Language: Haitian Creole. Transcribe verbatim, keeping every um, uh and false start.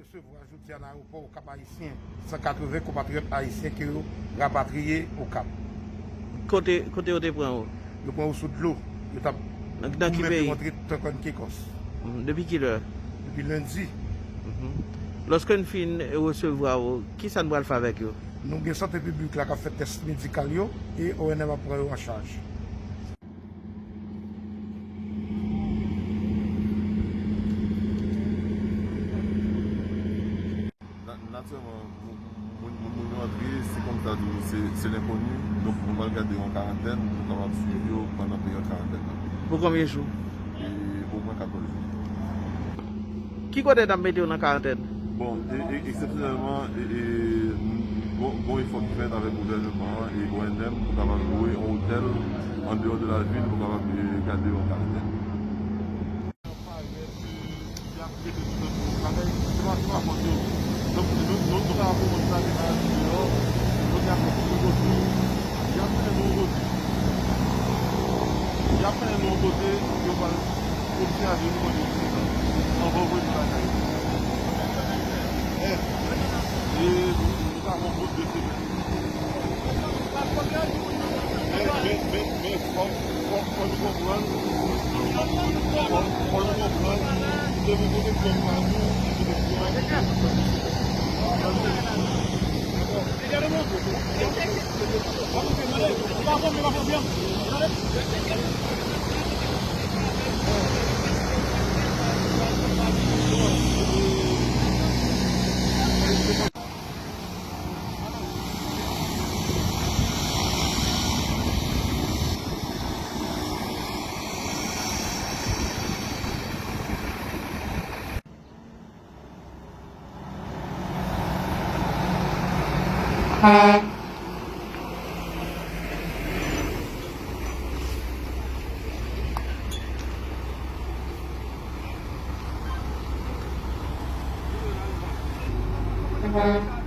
Resevwa jodi a nan ayewopò Okap Ayisyen san katreven konpatriyòt ayisyen ke yo rapatriye Okap. Kote, kote yo te pran yo? Yo pran yo sou dlo. Yo t ap goumen pou rantre Turks and Caicos. Mhm. Depi kilè? Depi lendi. Mhm. Lòske n fin resevwa yo, kisa n pral fè avèk yo? Nou gen sante piblik la k ap fè tès medikal yo e O N M ap pran yo an chaj. Na-, natirèlman, moun, moun, moun, moun yo antre, se kòm sa di w, se, se lenkoni. Donk, nou pral gade yo an karantèn, nou kapab swiv yo pandan peryòd karantèn nan. Pou konbyen jou? E omwen katòz jou. Ki kote n ap mete yo nan karantèn? Bon, e, e, eksepsyonèlman, e, e, n-, gon, gon efò ki fèt avèk gouvènman an e O N M pou kapab lwe yon otèl andeyò de lavil pou kapab, e, gade yo an karantèn. Y ap rete sou lòt bagay, se pa, se pa fòt yo. Donk, nou, nou, nou ka kòmanse lage bagay deyò, nou ka kòmanse negosye. Y ap mennen nou yon kote. Y ap mennen nou yon kote, yo pral obsève nou pandan yon ti tan, anvan yo voye nou lakay. E, e, nou ka pran yon de semèn. Men, men, men, men, fò, fò, fò nou konprann, fò, fò nou konprann, se pou pwoteksyon pa nou, se pou pwoteksyon pa nou. Tande? Dakò? Tande? Tande? Bye.